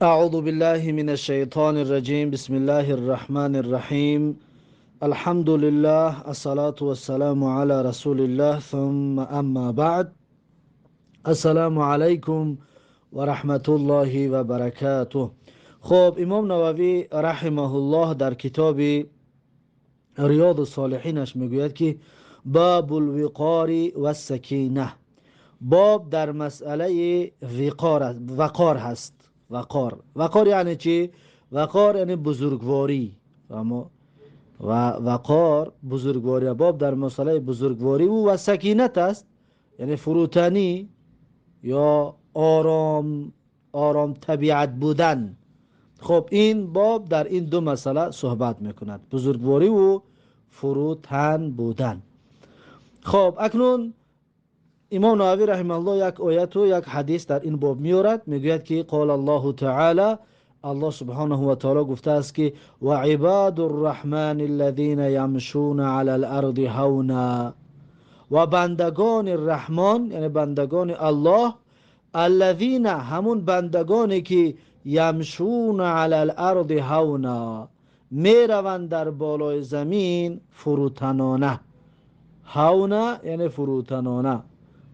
أعوذ بالله من الشيطان الرجيم. بسم الله الرحمن الرحيم. الحمد لله، الصلاة والسلام على رسول الله، ثم أما بعد. السلام عليكم ورحمة الله وبركاته. خب، امام نووی رحمه الله در کتاب ریاض الصالحینش میگوید که باب الوقار والسکینه، باب در مسئله وقار، وقار هست. وقار، وقار یعنی چی؟ وقار یعنی بزرگواری. و وقار بزرگواری، باب در مسئله بزرگواری و سکینت است، یعنی فروتنی یا آرام، آرام طبیعت بودن. خب، این باب در این دو مسئله صحبت میکند، بزرگواری و فروتن بودن. خب، اکنون امام نووی رحمه الله یک آیت و یک حدیث در این باب میورد. میگوید که قال الله تعالی، الله سبحانه و تعالی گفته است که و عباد الرحمن الذين يمشون على الارض هونا، و بندگان الرحمن یعنی بندگان الله، الذين همون بندگانی که یمشون علی الارض هونا، میروند در بالای زمین فروتنانه. هونا یعنی فروتنانه.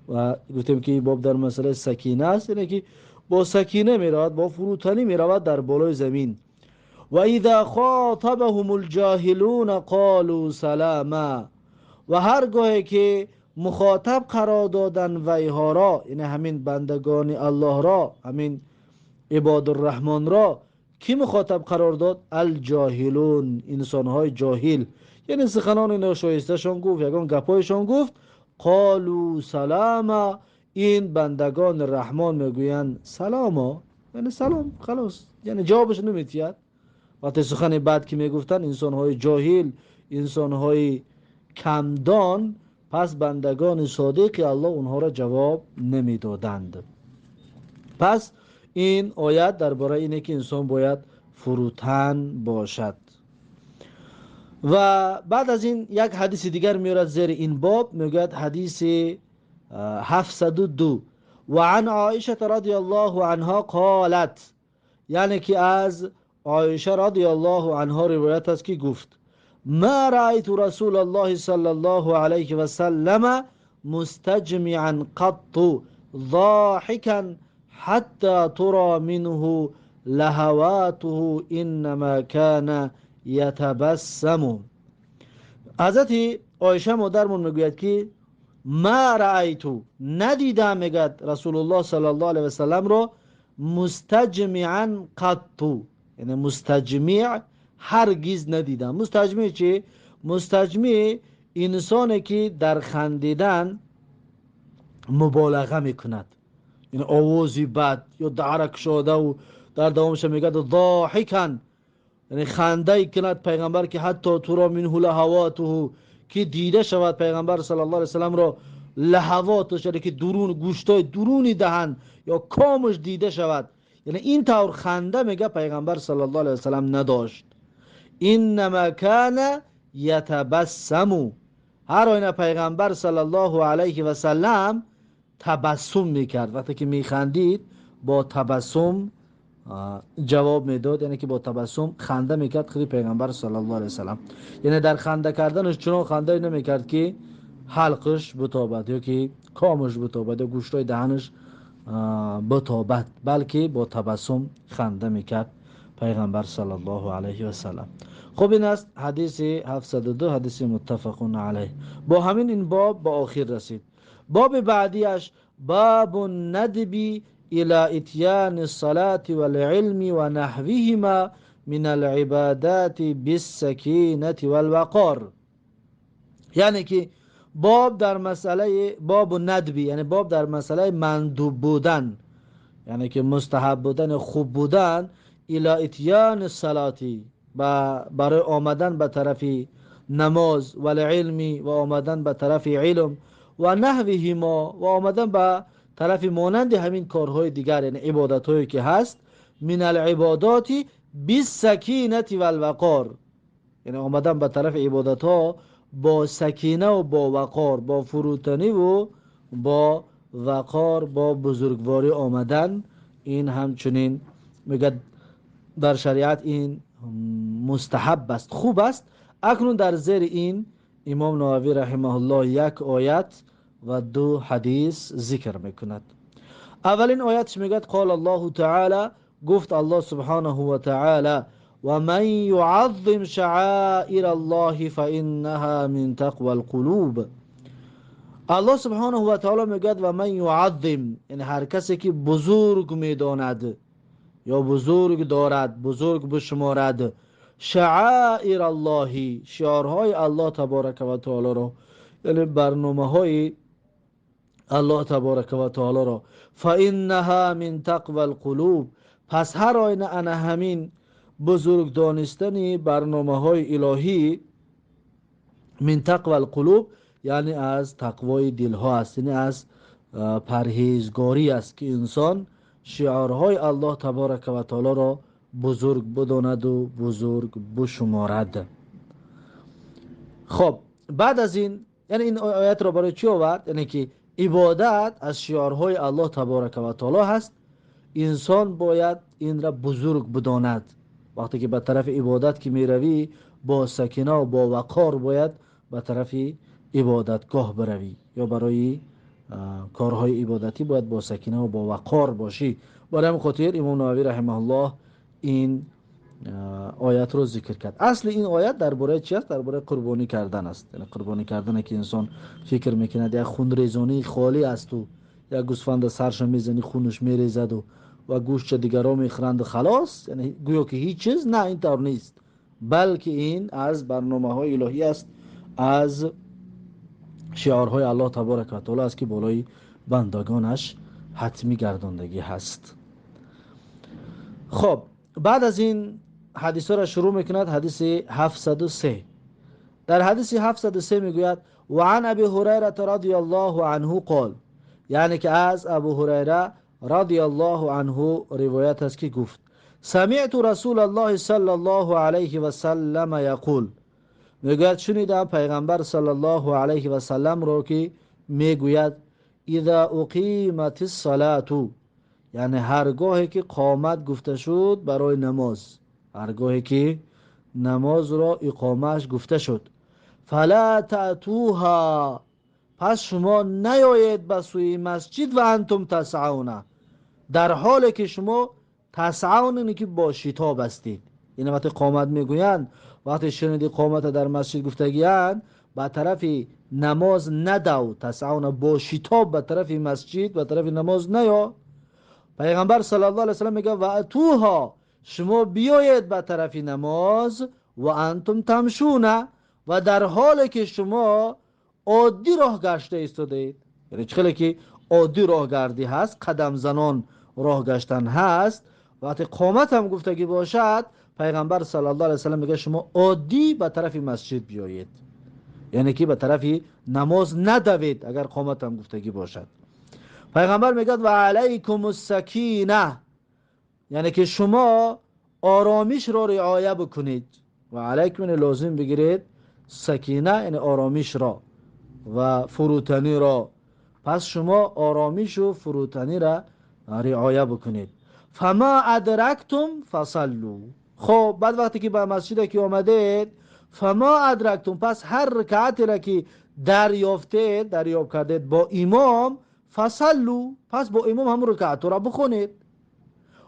و گفتیم که باب در مسئله سکینه است، یعنی که با سکینه میرود، با فروتنی میرود در بالای زمین. و اذا خاطبهم الجاهلون قالوا سلاما، و هرگاه که مخاطب قرار دادن ویها را، یعنی همین بندگان الله را، همین عباد الرحمن را کی مخاطب قرار داد؟ الجاهلون، انسانهای جاهل، یعنی سخنان ناشایستهشان گفت، یگان گپایشان گفت، قالوا سلاما، این بندگان رحمان میگویند سلاما، یعنی سلام، خلاص، یعنی جوابش نمیتید. وقتی سخن بد که میگفتن انسانهای جاهل، انسانهای کمدان، پس بندگان صادق الله اونها را جواب نمیدادند. پس این آیت درباره اینه که انسان باید فروتن باشد. و بعد از این یک حدیث دیگر میارد زیر این باب، میگوید حدیث 702، و عن عایشه رضی الله عنها قالت، یعنی که از عایشه رضی الله عنها روایت است که گفت ما رأیت رسول الله صلی الله علیه و سلم مستجمعا قط ضاحکا حتی ترى منه لهواته انما كان یتبسم. حضرت عایشه مادرمون میگوید که ما رأیت، ندیدم، میگد رسول الله صلی الله علیه و سلم را، مستجمعا قط، یعنی مستجمع هرگز ندیدم. مستجمع چی؟ مستجمع انسانی که در خندیدن مبالغه میکند، یعنی آوازی بد یا درک شده و در دوامش میگه ضاحکا، یعنی خنده کند پیغمبر که حتی تری منه لهواته، که دیده شود پیغمبر صلی الله علیه وسلم را لهواتش، یعنی که درون گوشتای درونی دهن یا کامش دیده شود، یعنی این طور خنده میگه پیغمبر صلی الله علیه وسلم نداشت. انما کان یتبسم، هر آینه پیغمبر صلی الله علیه و سلم تبسم میکرد، وقتی که میخندید با تبسم جواب میداد، یعنی که با تبسم خنده میکرد خود پیغمبر صلی الله علیه وسلم. یعنی در خنده کردنش چنان خنده نمیکرد که حلقش بتابد یا که کامش بتابد یا گوشتای دهنش بتابد، بلکه با تبسم خنده میکرد پیغمبر صلی الله علیه و سلم. خب، این است حدیث 702، حدیث متفق علیه. با همین این باب با آخر رسید. باب بعدیش باب الندب الى اتیان الصلاة والعلم ونحوهما من العبادات بالسکینة والوقار، یعنی که باب در مسئله باب ندبی، یعنی باب در مسئله مندوب بودن، یعنی که مستحب بودن، خوب بودن، الى اتیان الصلاة، برای آمدن به طرف نماز، و العلم، و آمدن به طرف علم، و نحوهما، و آمدن به طرف مانند همین کارهای دیگر، یعنی عبادت هایی که هست، من العبادات بالسکینة والوقار، یعنی آمدن به طرف عبادت ها با سکینه و با وقار، با فروتنی و با وقار، با بزرگواری آمدن، این همچنین میگه در شریعت این مستحب است، خوب است. اکنون در زیر این امام نووی رحمه الله یک آیت و دو حدیث ذکر میکند. اولین آیتش میگه قال الله تعالی، گفت الله سبحانه و تعالی و من يعظم شعائر الله فإنها من تقوى القلوب. الله سبحانه و تعالی میگه و من يعظم، یعنی هر کسی که بزرگ میداند یا بزرگ دارد، بزرگ بشمارد، شعائر الله، شعارهای الله تبارک و تعالی را، یعنی برنامه های الله تبارک و تعالی را، فإنها من تقوى القلوب، پس هر آینه انا همین بزرگ دانستن برنامه های الهی من تقوى القلوب، یعنی از تقوای دلها است، یعنی از پرهیزگاری است که انسان شعارهای الله تبارک و تعالی را بزرگ بداند و بزرگ بشمارد. خب بعد از این، یعنی این آیت را برای چی آورد؟ یعنی که عبادت از شعارهای الله تبارک و تعالی هست، انسان باید این را بزرگ بداند. وقتی که به طرف عبادت که میروی با سکینه و با وقار باید به طرف عبادتگاه بروی، یا برای کارهای عبادتی باید با سکینه و با وقار باشی. برای همین خاطر امام نووی رحمه الله این آیت رو ذکر کرد. اصل این آیت درباره چی است؟ درباره قربانی کردن است. یعنی قربانی کردن که انسان فکر میکند یک خونریزانی خالی است و یک گوسفند سرش میزنی خونش میریزد و گوشت دیگران میخورند خلاص، یعنی گویا که هیچ چیز. نه، این طور نیست، بلکه این از برنامه های الهی است، از شعارهای الله تبارک و تعالی است که بالای بندگانش حتمی گرداندگی هست. خب بعد از این حدیث را شروع میکند، حدیث 703. در حدیث 703 میگوید و عن ابی هریره رضی الله عنه قال، یعنی که از ابو هریره رضی الله عنه روایت است که گفت سمعت رسول الله صلی الله علیه و سلم یقول، میگوید شنیدم پیغمبر صلی الله علیه و سلم را که میگوید اذا اقیمت الصلاة، یعنی هرگاهی که قامت گفته شد برای نماز، هرگاهی که نماز را اقامهش گفته شد، فلا تأتوها، پس شما نیایید به سوی مسجد و انتم تسعون، در حالی که شما تسعون یعنی که با شتاب هستید. یعنی وقتی قامت میگویند، وقتی شنیدی قامت در مسجد گفتگیاند، به طرف نماز ندو، تسعون با شتاب به طرف مسجد، به طرف نماز نیا. پیغمبر صلی الله علیه و سلم میگه و اتوها، شما بیایید به طرف نماز و انتم تمشون، و در حالی که شما عادی راه گشته ایستادید. یعنی چه که عادی راه گردی هست، قدم زنان راه گشتن هست، وقتی قامت هم گفتگی باشد، پیغمبر صلی الله علیه و سلم میگه شما عادی به طرف مسجد بیایید، یعنی که به طرف نماز ندوید اگر قامت هم گفتگی باشد. پیغمبر میگه و علیکم السکینه، یعنی که شما آرامش را رعایت بکنید. و علیکم لازم بگیرید سکینه یعنی آرامش را و فروتنی را، پس شما آرامش و فروتنی را رعایت بکنید. فما ادرکتم فصلوا، خب بعد وقتی که به مسجد که آمدید، فما ادرکتم، پس هر رکعتی را که دریافتید، دریافت کردید با امام، فصلوا، پس با امام هم رکعت را بخونید.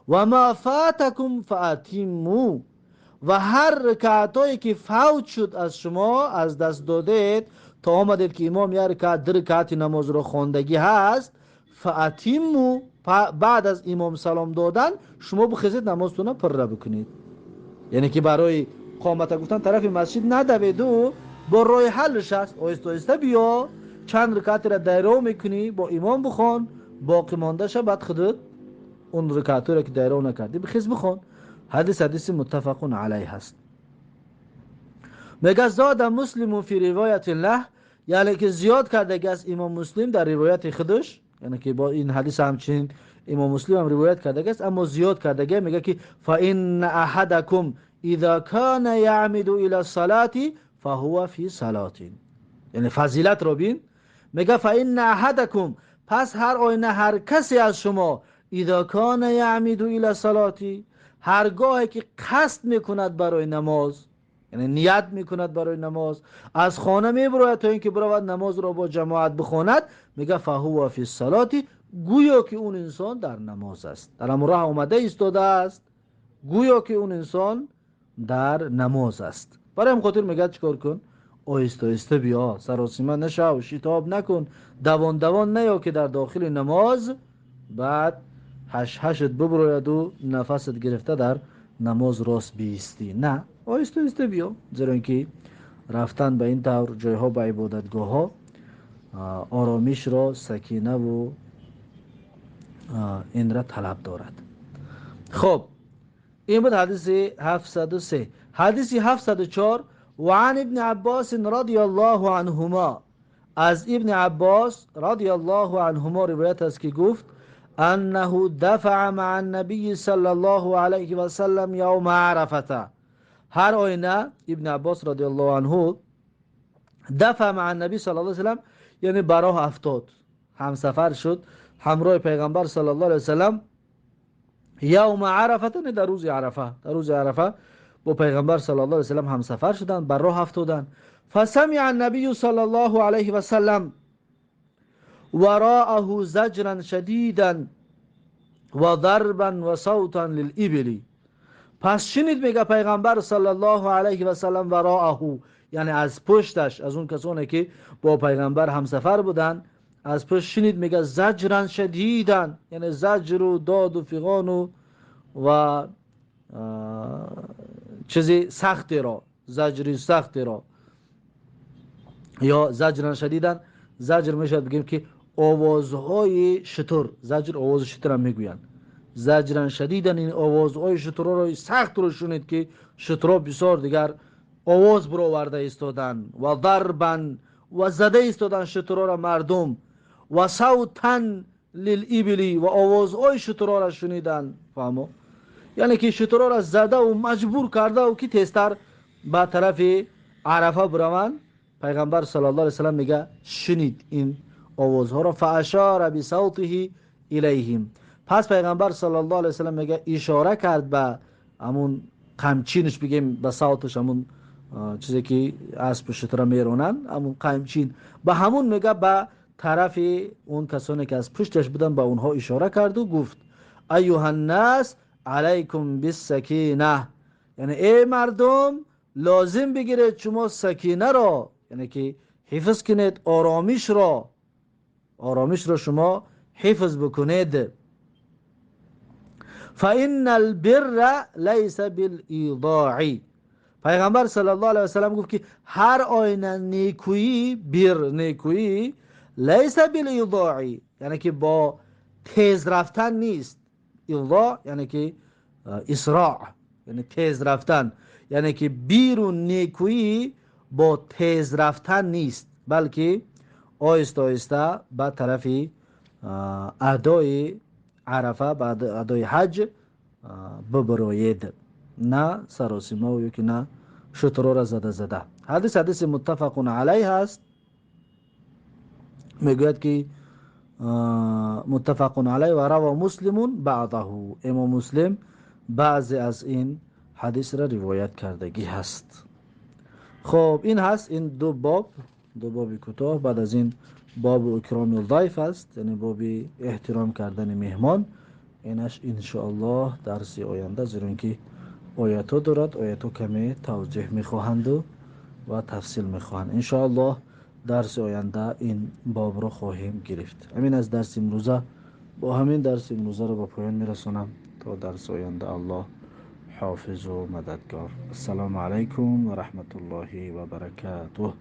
و ما فاتکم فاتموا، و هر رکعتایی که فوت شد از شما، از دست دادید تا آمدید که امام یک رکعت دو رکعت نماز را خواندگی هست، فاتموا، بعد از امام سلام دادن شما بخیزید نمازتون را پر را بکنید. یعنی که برای قامت گفتن طرف مسجد ندوید و با راه حلش است، آهسته آهسته بیا چند رکعت را دایره میکنی با امام بخوان، باقی مانده شه بعد خودت اون رکعت را که دایره نکردی بخیز بخوان. حدیث حدیث متفق علیه هست. میگه زاد مسلم فی روایت له، یعنی که زیاد کرده از امام مسلم در روایت خودش، یعنی که با این حدیث همچنین امام مسلم هم روایت کرده است، اما زیاد کرده. میگه که فان احدکم اذا كان يعمد الى الصلاه فهو في صلاه، یعنی فضیلت رو بین. میگه فان احدکم، پس هر آینه هر کسی از شما، اذا كان يعمد الى الصلاه، ҳаргоҳе ки қасд мекунад барои намоз, яъне ният мекунад барои намоз, аз хона мебарояд то инки биравад намозро бо ҷамоат бихонад, мегӯяд فهو في الصلاة, гӯё ки он инсон дар намоз аст, дар ҳамон роҳ омада истодааст, гӯё ки он инсон дар намоз аст. Барои ҳамин хотир мегӯяд чикор кун? Оҳиста оҳиста биё, саросима нашав, шитоб накун, давон давон наё ки дар дохили намоз баъд ҳаш ҳашт биброяду нафасат гирифта дар намоз рост биистӣ. На, оҳиста оҳиста биё, зеро ин ки рафтан ба ин тавр ҷойҳо, ба ибодатгоҳҳо, оромишро, сакинаву инра талаб дорад. Хоб, ин буд ҳадиси 703. Ҳадиси 704: وعن ابن عباس رضی الله عنهما, از ابن عباس رضی الله عنهما روایت است که گفت: انه دفع مع النبي صلى الله عليه وسلم يوم عرفة. هر آینه ابن عباس رضی الله عنه دفع مع النبي صلى الله عليه وسلم, یعنی براه افتاد، همسفر شد همراه پیغمبر صلی الله علیه وسلم، یوم عرفه, در روز عرفه. در روز عرفه با پیغمبر صلی الله علیه وسلم همسفر شدند، بر راه افتادند. فسمع النبي صلى الله عليه وسلم وراءه زجرا شديدا وضربا وصوتا للإبل. پس شنید، میگه، پیغمبر صلی الله علیه و سلم وراءه، یعنی از پشتش، از اون کسانی که با پیغمبر همسفر بودند، از پشت شنید، میگه زجرا شديدا، یعنی زجر و داد و فغان و چیزی سختی را، زجری سختی را یا زجرا شديدا. زجر میشد بگیم که آوازهای شتر، زجر آواز شتر هم میگویند. زجرا شديدا، این آوازهای شتر را سخت رو شنید که شترها بسیار دیگر آواز برآورده ایستادن، وضربا، و زده ایستادن شترها را مردم، وصوتا للإبل، و آوازهای شترها را شنیدن. فهمو؟ یعنی که شترها را زده و مجبور کرده و که تیزتر به طرف عرفه بروند. پیغمبر صلی الله علیه وسلم میگه شنید این آوازها را. فأشار بسوطه إليهم، پس پیغمبر صلی الله علیه وسلم میگه اشاره کرد به همون قمچینش، بگیم به سوطش، همون چیزی که اسب شتر میرونن، همون قمچین، به همون میگه به طرف اون کسانی که از پشتش بودن به اونها اشاره کرد و گفت: أيها الناس عليكم بالسكينة، یعنی ای مردم، لازم بگیرید شما سکینه را، یعنی که حفظ کنید آرامش را، آرامش را شما حفظ بکنید. فإن البر ليس بالإيضاع. پیغمبر صلی الله علیه وسلم گفت که هر آینه نیکویی، بر نیکویی، ليس بالإيضاع، یعنی که با تیز رفتن نیست. ایضاع یعنی که اسراع، یعنی تیز رفتن، یعنی که بیر و نیکویی با تیز رفتن نیست، بلکه آهسته آهسته به طرف ادای عرفه، به ادای حج ببروید، نه سراسیمه و که نه شترو را زده زده. حدیث حدیث متفق علیه است. میگوید که متفق علیه وروى مسلم بعضه، امام مسلم بعضی از این حدیث را روایت کردگی هست. خب، این هست این دو باب، دو باب کوتاه. بعد از این باب اکرام الضیف است، یعنی باب احترام کردن مهمان. اینش انشاءالله درس آینده، زیرا اینکه آیتو دارد، آیتو کمی توضیح میخواهند و تفصیل میخواهند. انشاءالله درس آینده این باب را خواهیم گرفت. همین از درس امروزه، با همین درس امروزه را به پایان میرسانم. تا درس آینده الله حافظ و مددگار. السلام علیکم و رحمت الله و برکاته.